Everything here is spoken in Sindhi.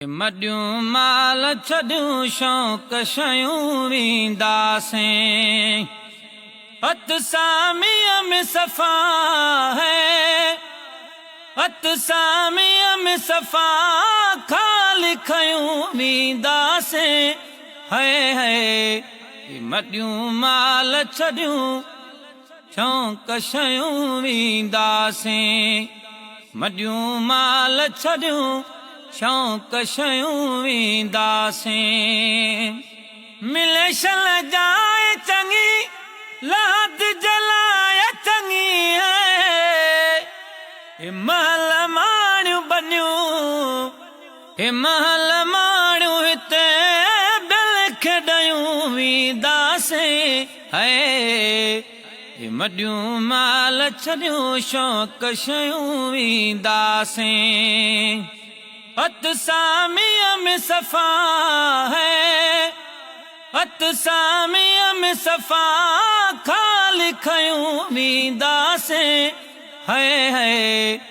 مڏيون مال ڇڏيون شوق شيون وينداسين. هٿ ساميء ۾ صفا هي هٿ ساميء ۾ صفا خالي کنيون وينداسين. هي هي مڏيون مال ڇڏيون شوق شيون وينداسين. مڏيون مال ڇڏيون شوق شيون وينداسين. ملي شل جاء چڱي لحد جلاء چڱي هي محل ماڻيون ٻنيون هي محل ماڻيون هتي ٻين کي ڏيون وينداسين. هي مڏيون مال ڇڏيون شوق شيون وينداسين. هٿ ساميء ۾ صفا هي هٿ ساميء ۾ صفا خالي کنيون وينداسين. هي هي.